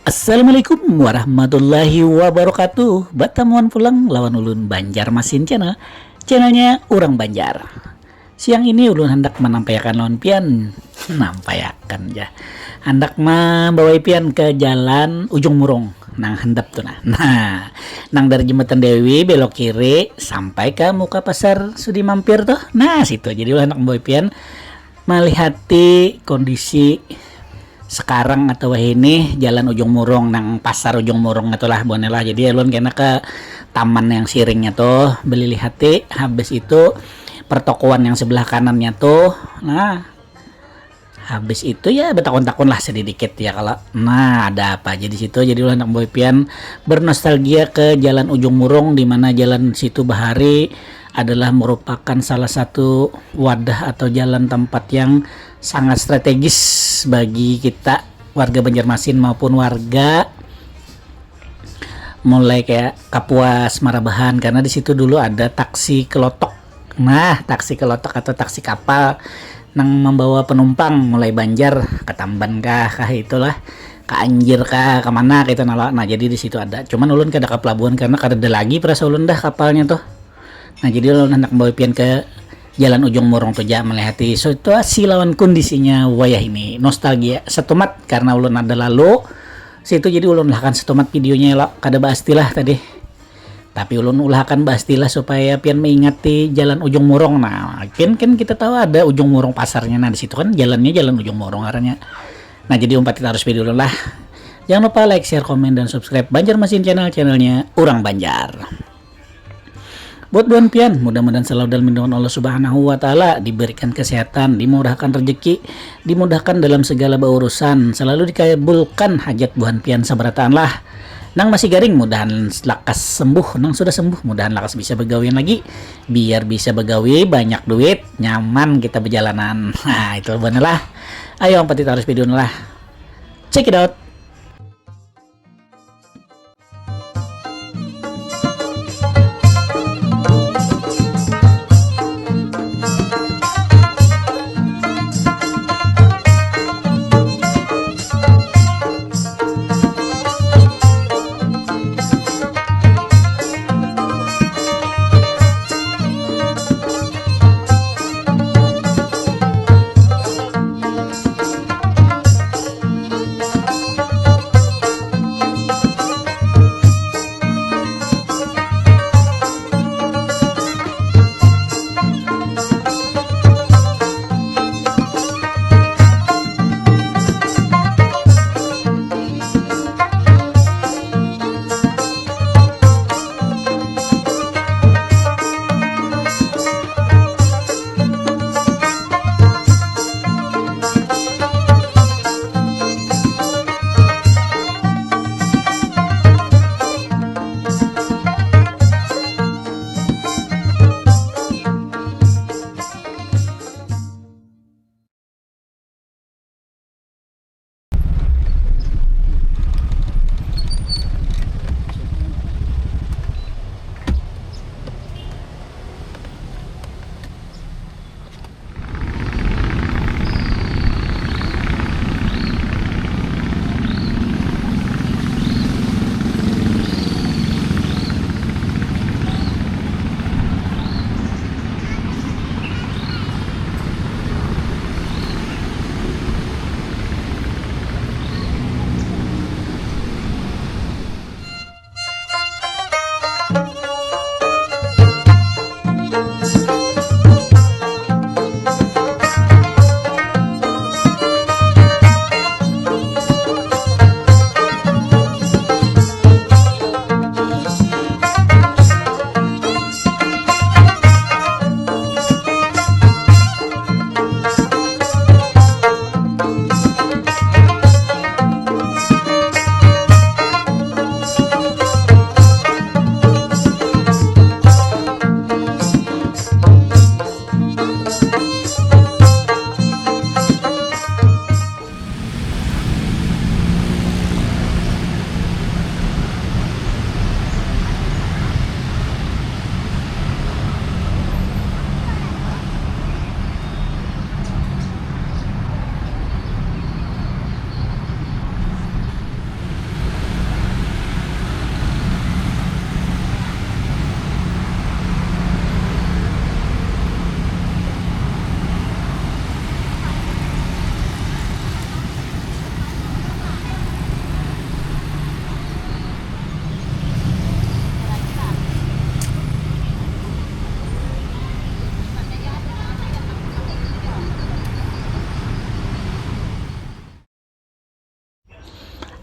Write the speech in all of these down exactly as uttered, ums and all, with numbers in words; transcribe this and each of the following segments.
Assalamualaikum warahmatullahi wabarakatuh. Batamuan pulang lawan ulun Banjar Masin Channel. Channelnya Urang Banjar. Siang ini ulun handak manampayakan lawan pian. Nampayakan ja. Handak mambawai pian ke jalan Ujung Murung nang handap tu nah. Nah, nang dari Jembatan Dewi belok kiri sampai ke muka pasar Sudi Mampir tuh. Nah, situ. Jadi ulun handak mambawai pian malihati kondisi sekarang atau wahini jalan Ujung Murung nang pasar Ujung Murung itulah buhannya lah. Jadi ulun kena ke taman yang siringnya tuh, belilihati, habis itu pertokoan yang sebelah kanannya tuh. Nah, habis itu ya betakun-takun lah sedikit ya kalau nah ada apa aja di situ. Jadi ulun handak mambawai pian bernostalgia ke jalan Ujung Murung, di mana jalan situ bahari adalah merupakan salah satu wadah atau jalan tempat yang sangat strategis bagi kita warga Banjarmasin maupun warga mulai kayak Kapuas, Marabahan, karena di situ dulu ada taksi kelotok. Nah, taksi kelotok atau taksi kapal nang membawa penumpang mulai Banjar ke Tamban kah, kah itulah, ke Anjir kah, kemana gitu nala. Nah, jadi di situ ada. Cuman ulun kada ke pelabuhan karena kada ada lagi perasa ulun dah kapalnya tuh. Nah, jadi ulun hendak membawa pian ke Jalan Ujung Murung tu ja, melihati situasi lawan kondisinya wayah ini. Nostalgia setumat karena ulun ada lalu situ, jadi ulun ulahakan setumat videonya lo, kada baastilah tadi. Tapi ulun ulahakan baastilah supaya pian mengingati Jalan Ujung Murung. Nah, pian kan kita tahu ada Ujung Murung pasarnya. Nah, di situ kan jalannya Jalan Ujung Murung arahnya. Nah, jadi umpati terus video ulun lah. Jangan lupa like, share, komen, dan subscribe Banjar Masin Channel, channelnya Urang Banjar. Buat buhan pian, mudah-mudahan selalu dalam lindungan Allah Subhanahu wa Ta'ala, diberikan kesehatan, dimurahkan rezeki, dimudahkan dalam segala berurusan, selalu dikabulkan hajat buhan pian sabarataan lah. Nang masih garing, mudahan lakas sembuh. Nang sudah sembuh, mudahan lakas bisa begawian lagi. Biar bisa begawi, banyak duit, nyaman kita berjalanan. Nah, itu buhan lah. Ayo, umpati terus video lah. Check it out.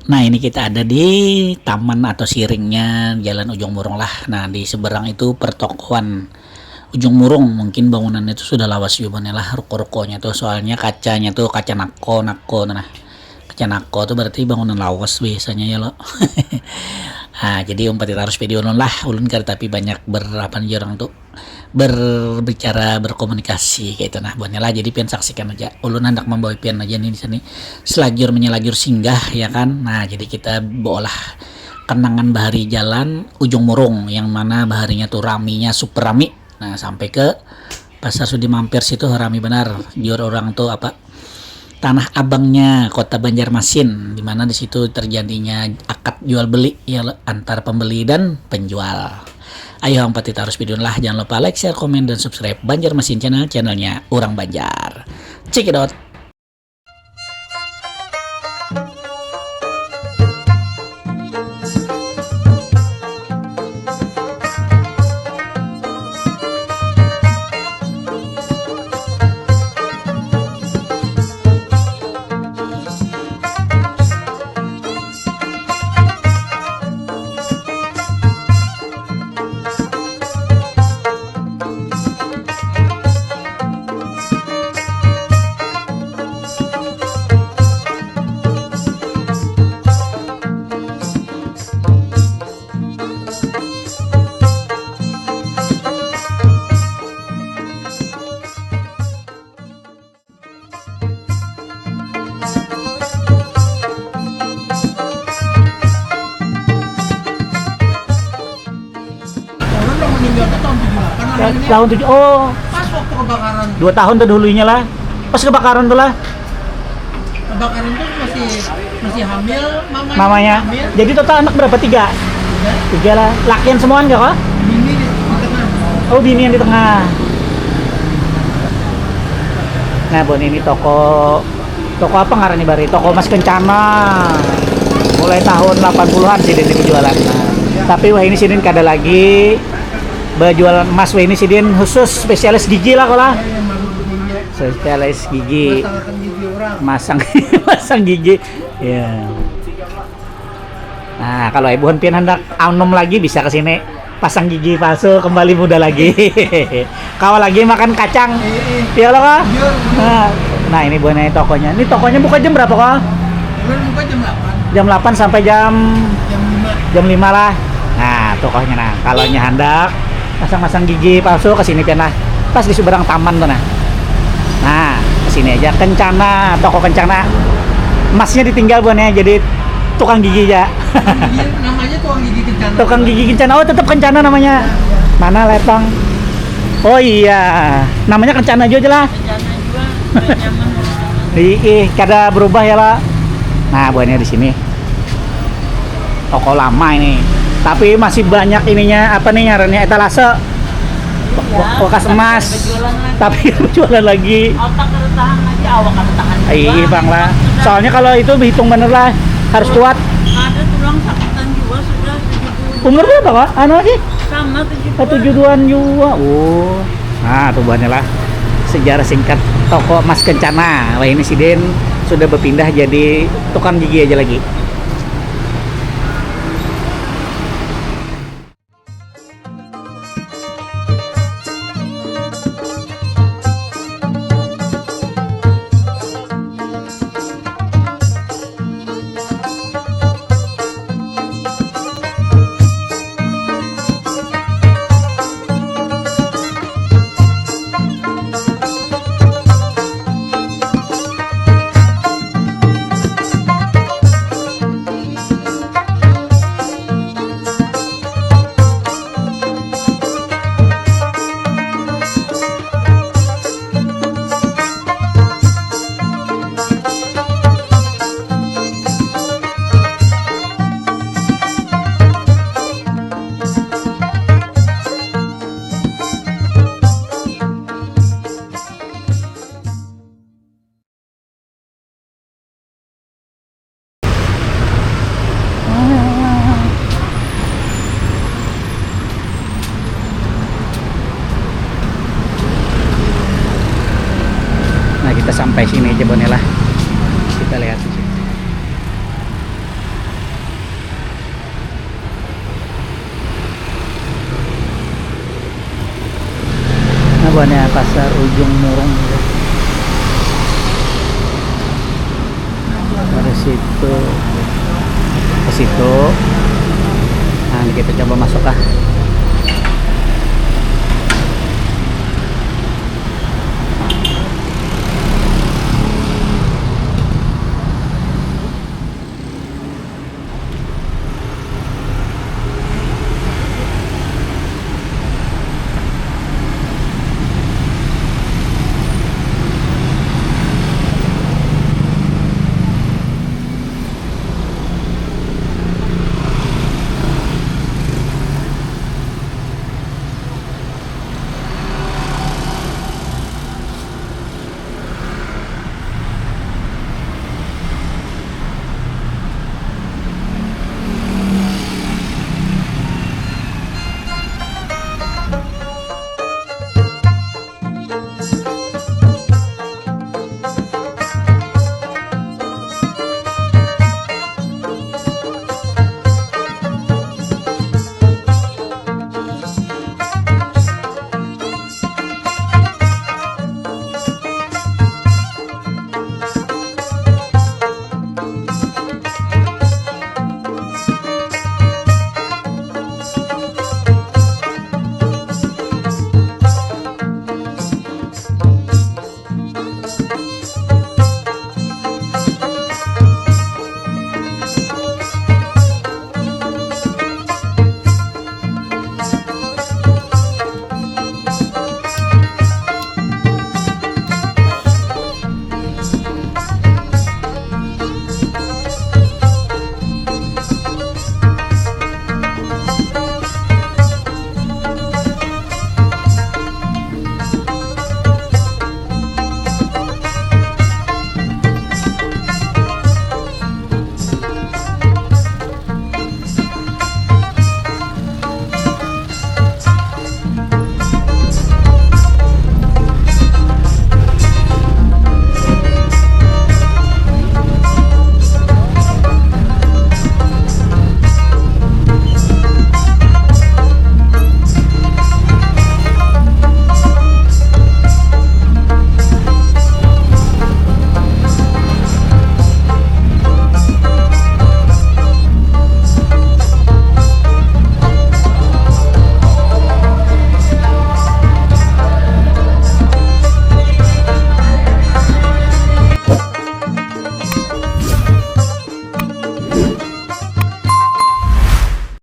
Nah, ini kita ada di taman atau siringnya Jalan Ujung Murung lah. Nah, di seberang itu pertokoan Ujung Murung. Mungkin bangunannya itu sudah lawas juga nih lah, ruko-rukonya tuh. Soalnya kacanya tuh kaca nako, nako nah. Kaca nako tuh berarti bangunan lawas biasanya ya lo. Nah, jadi umpati tarus video ulun lah. Ulun kada tapi banyak ber apa nih orang tuh berbicara, berkomunikasi kayak itu nah, buhannya lah. Jadi pian saksikan aja, ulun hendak membawa pian aja nih di sini selajur menyelajur singgah ya kan. Nah, jadi kita bawalah kenangan bahari jalan Ujung Murung yang mana baharinya tuh raminya super rami. Nah, sampai ke pasar Sudi Mampir situ rami benar, jur orang tuh apa, tanah abangnya kota Banjarmasin, di mana di situ terjadinya akad jual beli ya antar pembeli dan penjual. Ayo ampati tarus video lah, jangan lupa like, share, komen, dan subscribe Banjarmasin Channel, channelnya orang Banjar. Check it out. Orang udah meninggal tuh tahun tujuh delapan. Tahun tujuh, oh, pas waktu kebakaran. Dua tahun terdahulunya lah. Pas kebakaran tuh lah. Kebakaran tuh masih masih hamil mamanya. Mamanya. Hamil. Jadi total anak berapa? Tiga. Tiga. Tiga lah. Lakian semuaan gak kok? Bini di, di tengah. Oh, bini yang di tengah. Nah, bon, ini toko, toko apa ngarannya bari? Toko Mas Kencana. Mulai tahun delapan puluhan sidin ini jualan. Nah, tapi wah ini sidin kada lagi berjualan emas, wah ini sidin khusus spesialis gigi lah kolah. Spesialis gigi. Masang masang gigi. Ya. Nah, kalau ibuhan pian hendak anom lagi bisa ke sini. Pasang gigi palsu kembali muda lagi. Kawa lagi makan kacang. Iya lo kah? Nah, nah, ini buahnya tokonya. Ini tokonya buka jam berapa kah? Buka jam delapan. Jam delapan sampai jam jam lima lah. Nah, tokonya nah. Kalau handak masang-masang gigi palsu ke sini pian lah. Pas di seberang taman tuh nah. Nah, ke sini aja. Kencana, toko Kencana. Emasnya ditinggal buahnya jadi tukang gigi aja. Iya, namanya tukang gigi Kencana. Tukang gigi Kencana. Oh, tetap Kencana namanya. Mana letong? Oh iya, namanya Kencana juga lah. Kencana juga, nyaman. Ih, kada berubah ya lah. Nah, buahnya di sini. Toko lama ini. Tapi masih banyak ininya, apa nih ngarannya, etalase. Bekas emas. Tapi berjualan lagi. Otak kada tahan lagi, awak kada tahan. Iya, bang lah. Soalnya kalau itu dihitung bener lah, harus kuat. Ada tulang sakitan juga sudah tujuh puluh. Umur berapa kak? Anu lagi? Sama tujuh puluh. Tujuh puluhan juga. Oh. Nah, tuh buahnya lah. Sejarah singkat toko Mas Kencana. Wah, ini sidin sudah berpindah jadi tukang gigi aja lagi. Nah, kita sampai sini aja, Bonela. Kita lihat di sini. Bukannya pasar ujung murung gitu. Dari situ ke situ. Nah, kita coba masuk ah.